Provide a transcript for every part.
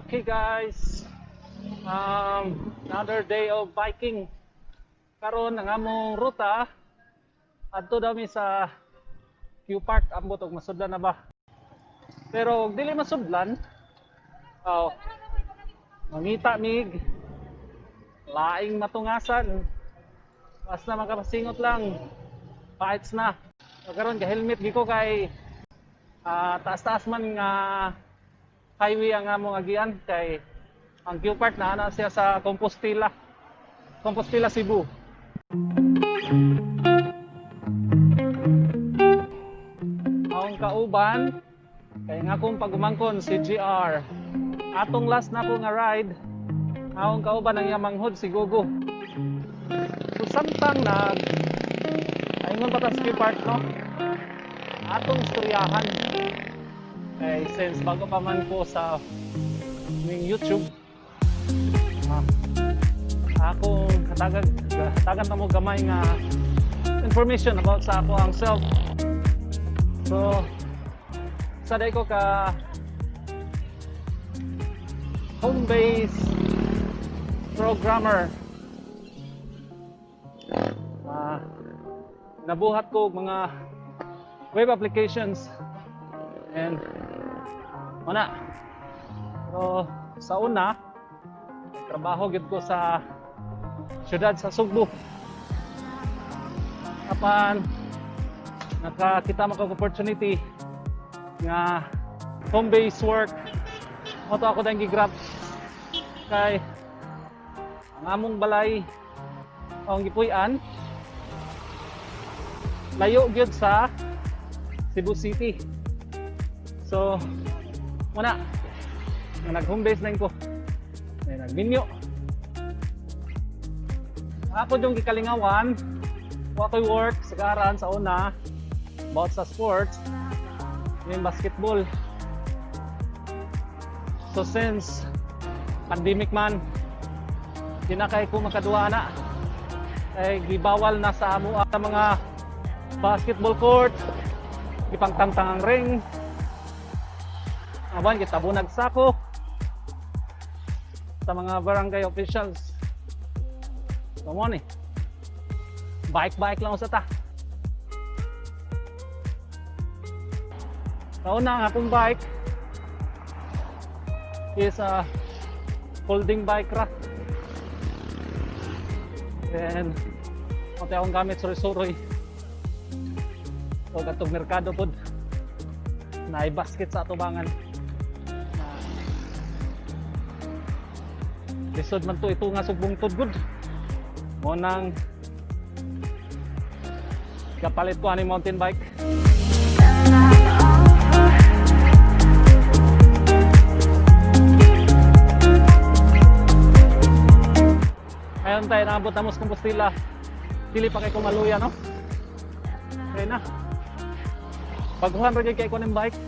Okay guys, another day of biking. Karon ang among ruta adto daw mi sa Q Park, ambot og masudlan na ba. Pero og dili masudlan, oh, mangita mig laing matungasan. Basta makapasingot lang. Paits na. So, karon ga-helmet gi ko kay taas-taas man nga highway ang among agian kay ang Q Park naa na siya sa Compostela. Compostela, Cebu. Akong kauban kay nga akong pagumangkon si GR. Atong last na ko nga ride, akong kauban ang iyang manghod si Gogo. So samtang nag aingon pa ta sa Q Park, no? Atong istoryahan kay since bago pa man ko sa ning YouTube, akong hatagan na mo gamay nga information about sa ako ang self. So sa day ko ka home base programmer, nabuhat ko og mga web applications and wala. Pero sa una, trabaho gyud ko sa syudad sa Sugbo. Apan nakakita mo kog opportunity nga home base work, mao to ako dang gi-grab kay ang among balay, ang gipuy-an, layo gyud sa Cebu City. So, muna, nga nag home base na ko. Ay, nagminyo. Ako yung gikalingawan, wa ko'y work sa garan sa una, about sa sports, yung basketball. So since pandemic man, di na kay ko makaduwa na. Ay gibawal na sa amo ang mga basketball court, gipangtangtang ang ring. Aban gitabunag sako sa mga barangay officials. So mo ni. Bike-bike lang usa ta. Kauna ang akong bike is a folding bike ra. Then, mao akong gamit suroy-suroy. So, katong merkado pod na basket sa atubangan. Na lisod man to ito nga sugbong tudgod. Mo nang kapalit ko ani mountain bike. Ngayon tayo naabot na mo sa Compostela. Dili pa kay kumaluya, no? Okay na. Baguhan ra gyud kay ko ning bike.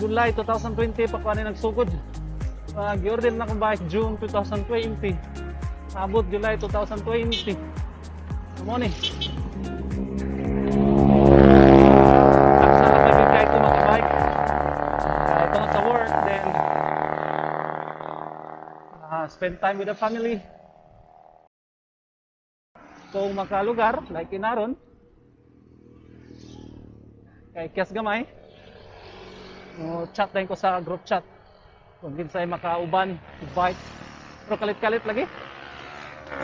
July 2020 pa ko ani nagsugod. Gi-order na akong bike June 2020. Abot July 2020. Mo ni. Tapos na lang kay ko maka-bike. Tungod sa work, then spend time with the family. Kung makalugar, like inaron, kay Kias gamay, o chat din ko sa group chat. Kung kinsay makauban, bike. Pero kalit-kalit lagi.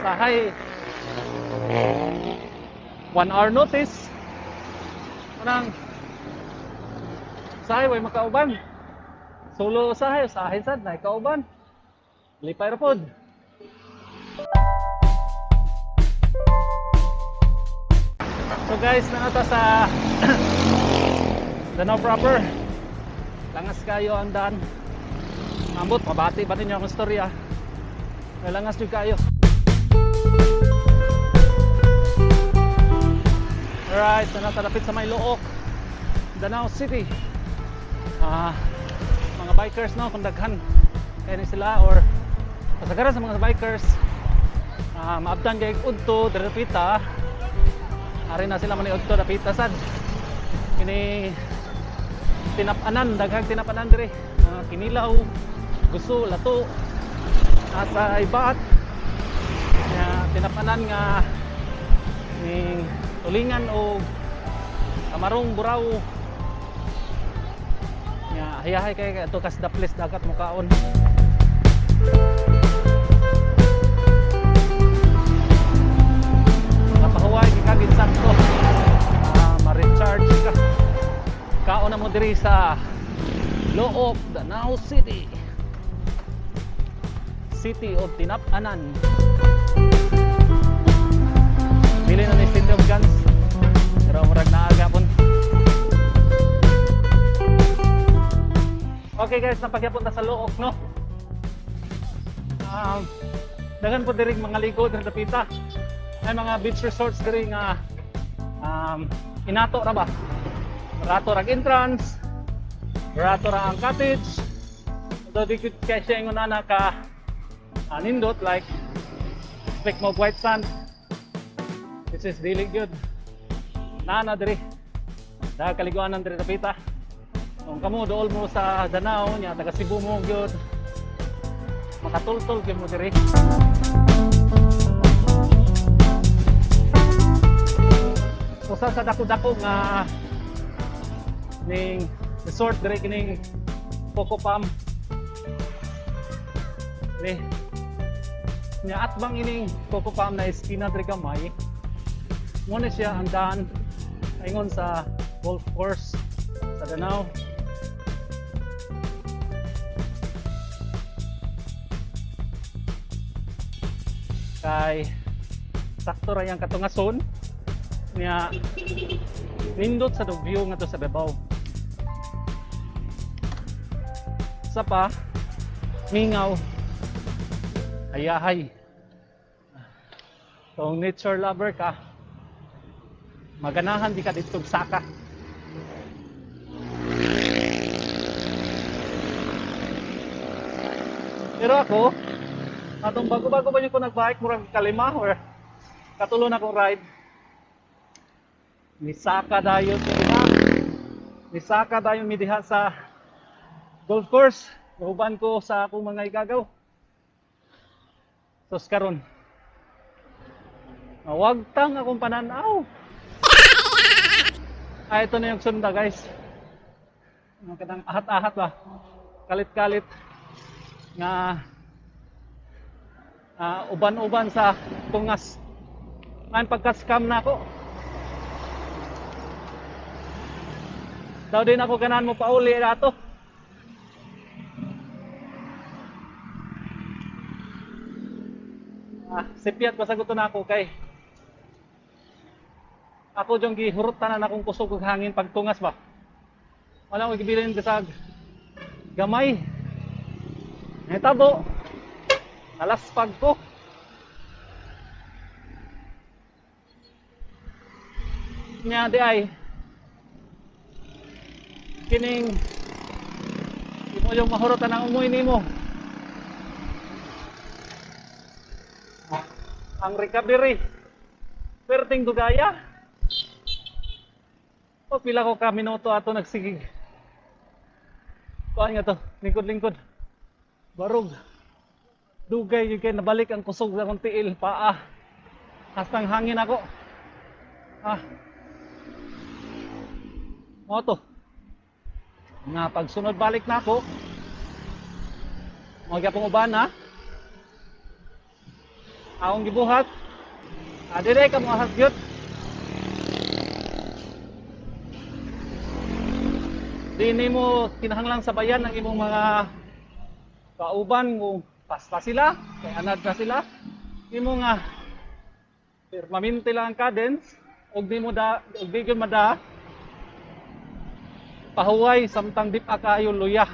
Sahay, 1 hour notice. Anang, sahay, way makauban. Solo sahay, sahay sad, na kauban. Lipay ra pod. So guys, nanata sa Danao proper. Langas kayo ang daan. Ambot, mabati ba ninyo akong storya? May langas jud kayo. Alright, nanata dapit sa may Looc, Danao City. Mga bikers, no, kung daghan kaya ni sila or kasagaran sa mga bikers, maabtan kay udto dapita. Ari na sila man udto dapita sad. Kini tinapanan, daghang tinapanan diri. Mga kinilaw, Gusto lato nasa ibaat nga tinapanan nga ning tulingan o kamarong buraw nga hayahay kay ato kas daples dagat mukaon. Napahuway ka kagid sakto. Ah, ma-recharge ka. Kaon na mo diri sa Looc, Danao City. City of Tinap-anan. Bili na ni City of Guns. Pero murag naa pon. Okay guys, napagyapon ta sa Looc, no? Daghan po diri mga ligo diri dapita. Ay mga beach resorts diri nga inato ra ba? Barato rag entrance. Barato ra ang cottage. So di gud kay siya ingon ana ka nindot, like expect mo white sand. This is really good. Naa na diri. Dahil kaliguanan diri dapita. Kung kamo dool mo sa Danao nya taga Cebu mo gyud, makatultol gyud mo diri. Usa sa dako-dako nga ning resort diri kining Coco Palm. Ni nya atbang ining Coco Palm na eskina diri gamay. Mo na siya ang daan ingon sa golf course sa Danao. Kay sakto ra yang katungason niya, nindot sa view nga to sa babaw. Sa pa mingaw, hayahay. Kung nature lover ka, maganahan di ka dito saka. Pero ako, atong bago-bago ba ko nag-bike, murag kalima or katulo na akong ride. Nisaka dayon diha. Nisaka dayon mi diha sa golf course. Nauban ko sa akong mga igagaw. Tos karon, nawagtang akong pananaw. Ah, ito na yung sunda, guys. Ano kanang ahat-ahat ba? Kalit-kalit nga uban-uban sa tungas. Ngayon pagka-scam na ako. Daw din ako ganahan mo pauli ato. Ah, sipiat basagot na ako kay ako yung gihurot tanan akong kusog ug hangin pagtungas ba. Wala ko gibilin bisag gamay. Nahitabo. Nalaspag ko. Nya di ay kining imo yung mahurot ang umoy nimo. Ang recovery perting dugaya. O pila ko ka minuto ato nagsigig. Kuan nga to, lingkod-lingkod. Barog. Dugay gyud kay nabalik ang kusog sa akong tiil, paa. Hastang hangin ako. Ah. Mo to. Nga pagsunod balik na ako, mo gyapon uban ha. Akong gibuhat. Ah, dire ka mo ahas gyud. Di nimo kinahanglang sabayan ang imong mga kauban kung pasta sila, kay anad na sila. Imo nga permanente lang ang cadence ug di mo da ug di gyud mada pahuway samtang di pa kaayo luya.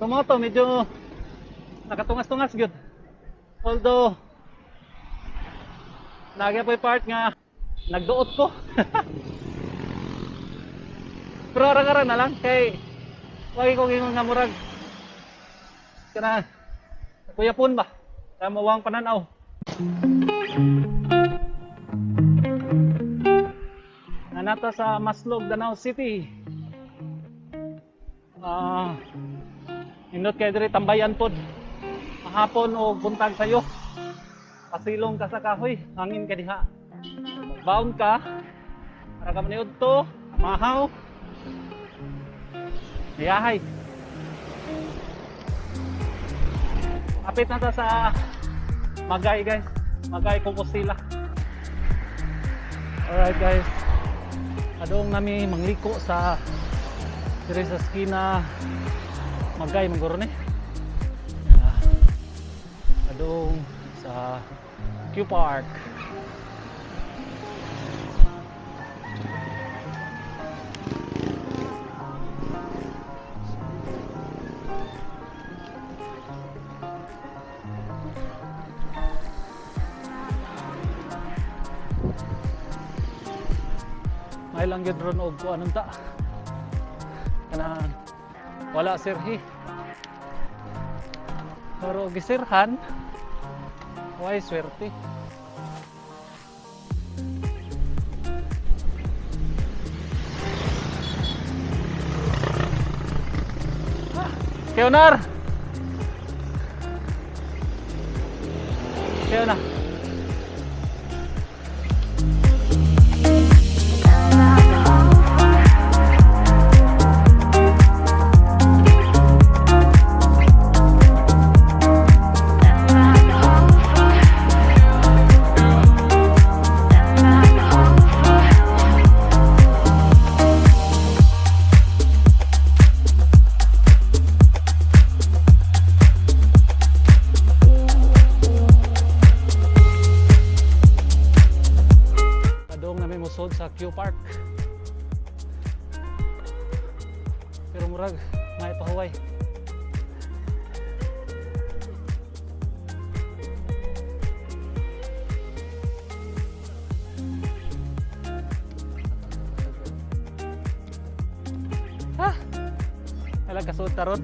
So mo to medyo nakatungas-tungas gyud. Although nagya po part nga nagduot ko. Pero arang-arang na lang kay wagi ko gingon nga murag kana kuyapon ba? Kaya mawang pananaw. Nanata sa Maslog, Danao City. Ah, nindot kay diri tambayan pod. Mahapon o buntag sayo. Pasilong ka sa kahoy, hangin ka diha. Baon ka, para ka maniud to, mahaw. Yahay. Apit na ta sa Magay, guys. Magay, Compostela. Alright, guys. Adong nami mangliko sa diri sa skina Magay man guro ni. Ah, adong sa Q Park. May lang gyud ron og kuan unta. Kanang wala sirhi. Pero gisirhan, way swerte. Ah, Keonar! Kayo na. Padong nami musod sa Q Park. Pero murag may pahuway. Ah! Wala kasuot taron.